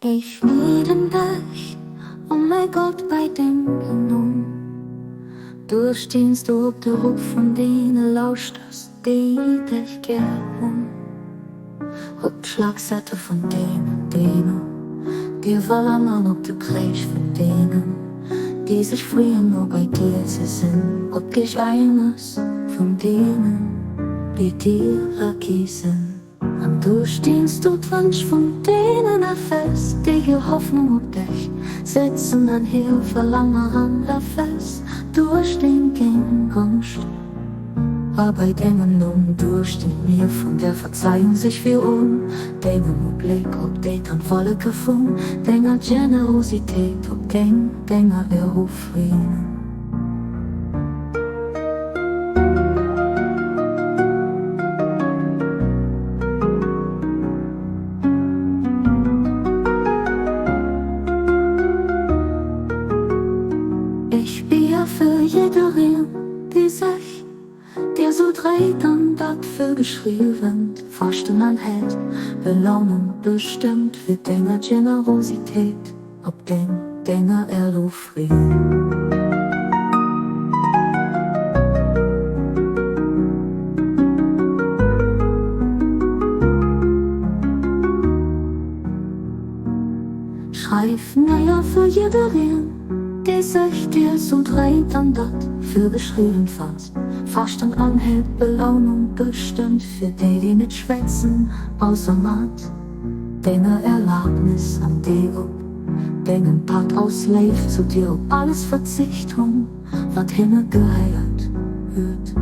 Ech bieden dech, o mäi Gott, bei dengem Numm, Duerch deen s du op de Ruff vun deene lauschters, déi dech gär hunn. Op d'Schlagsäite vun deenen, déi no dir wëllen, an op de Kreesch vun deenen, déi sech freeën, no bei dir ze sinn, op d'Geheimnes vun deenen, déi dir ergi sinn. An duerch deen s du d'Wënsch vun deenen erfëlls, déi hir Hoffnung op dech setzen an hir Verlangeren erfëlls, duerch deng Gonscht. A bei dengem Numm duerch den Mier vun der Verzeihung sich virun dengem Ubléck op déi an d'Wolleke vun denger Generositéit op deng Dénger erofreenen. Ech bier fir jiddereen, Dee sech dir sou dréit an dat virgeschriwwent Faaschten anhält, Belounung bestëmmt fir denger Generositéit op deng Dénger erofreent. Schreif néier fir jiddereen. Dee sech dir sou dréit an dat virgeschriwwent Fass Faaschten anhält, Belounung bestëmmt fir déi, déi net schwätzen, ausser mat denger Erlaabnis, an déi op dengem Pakt aus Léift zu dir op alles verzicht hunn, wat hinne gehéiert huet.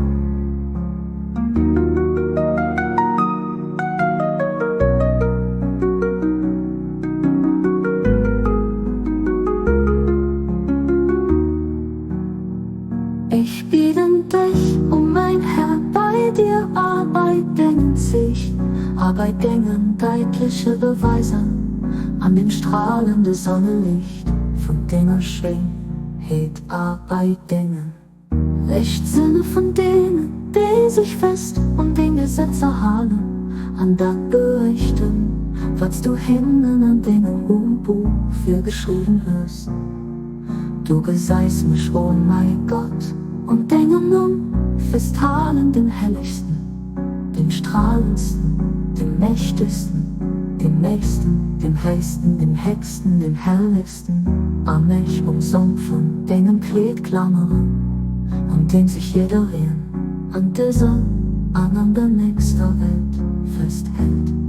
Ech bieden dech, o mäin Här, bei dir a bei dengen Zeechen a bei dengen däitleche Beweiser an dem stralende Sonneliicht vun denger Schéinheet a bei dengen. Lichtsënne vun deenen, déi sech fest un deng Gesetzer halen an dat beuechten, wat s du hinnen an dengem Buch virgeschriwwen hues. Du gesäis mech, o mäi Gott, un dengem Numm festhalen, dem Hellegsten, dem Stralendsten, dem Mächtegsten, dem Nächsten, dem Héchsten, dem Héchsten, dem Herrlechsten. A mech um Som vun dengem Kleed klammeren, un deem sech jiddereen an dëser an an der nächster Welt festhält.